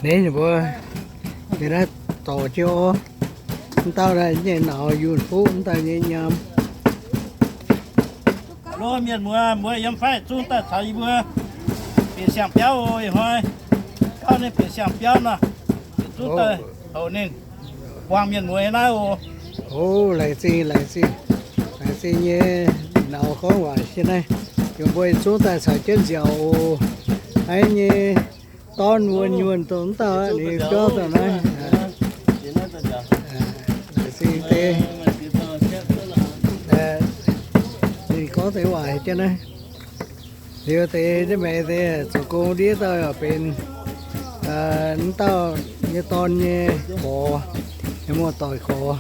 Naaiv ninh mbuo, ninh naaiv dorc jienv orv. Mv dauh naaiv nyei nauz yunh fuqv, mv dauh nyei nyaam. Lo mienh muoz, mbuo yiem fai zungv daaih caux yie mbuo bieqc siang-biauv oc. Ih hnoi gauh ninh bieqc siang-biauv nor, zungv daaih houc ninh buangh mienh muoz naaiv oc. O, laengz zingh, laengz zingh, laengz zingh nyei nauz gorngv waac hieh naaiv, yie mbuo zungv daaih caux jienv nziaauc oc. Naaiv nyei dorn wuonh nyuonh dongh mv dauh ninh biauv dongh naaiv. Laengz zingh deix, ninh gorngv deix waac jienv naaiv. Liuz deix ndiev maengx deix zoux gong ndiev dauh yaac benx mv dauh nyei dorn nyei gorx, nyei muoz-doic gorx.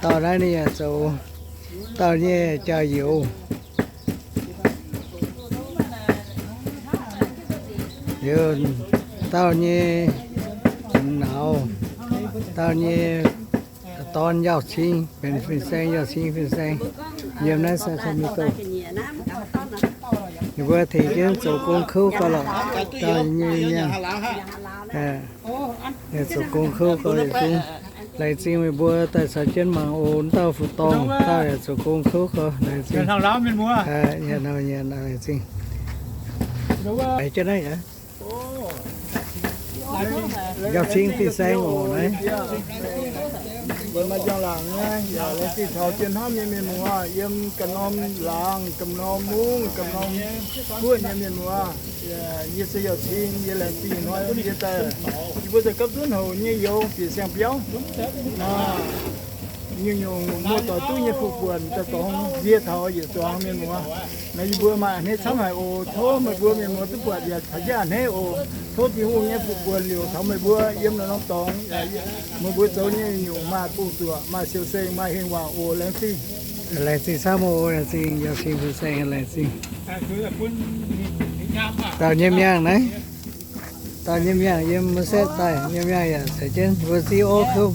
Dauh naaiv ninh yaac zoux dauh nyei jaax-youz. Liuz dauh nyei nauz, dauh nyei dorn Yauh Cing benx fin-saeng, Yauh Cing fin-saeng yiem naaiv Sacramento. Ninh mbuo tengx jienv zoux gong kouv gau lorqc. Dauh nyei mienh zoux gong kouv gau yietc zungv. Laengz zingh meih mbuo daaih caux jienv mangc oc. Dauh fu-dorngh dauh yaac zoux gong kouv gau. Laengz zingh. Laengz zingh. Haiz jienv naaiv aqv. Yauh Cing fin-saeng oc naaiv. Mbuo maaih njang-laangc nyei, yaac laengz zingh taux zien hnamv nyei mienh muoz yiem ganh norm laangz, ganh norm mungv, ganh norm guoqv nyei mienh muoz. Yie se Yauh Cing, yie laengz zingh hnoi yie daaih, yie mbuo daaih gapv zunv houc nyei youz bieqc siang-biauv. Nyungc-nyungc muoz-doic duqv nyei fuqv buonc daaih dorngx nzie taux yietc zuangx mienh muoz. Naaiv yie mbuo maaih a'hneiv camv haic oc. Tov meih mbuo mienh muoz duqv buatc yaac taux njiec a'hneiv oc. Tov Tin-Hungh nyei fuqv buonc liouc taux meih mbuo yiem naaiv norm dorngx. Meih mbuo zoux nyei nyungc maaih gong-zuoqc, maaih siou-seng, maaih hengx waac oc. Laengz zingh. Laengz zingh camv oc. Laengz zingh Yauh Cing fin-saeng, laengz zingh. Dauh nyei miangh naaiv, dauh nyei miangh yiem Merced daaih, nyei miangh yaac caux jienv mbuo ziv orv kouv.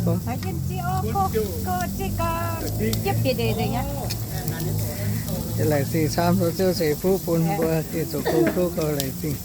Laengz zingh camv, tov Ziouv ceix fuqv bun mbuo gengh zoux gong kouv gau, laengz zingh.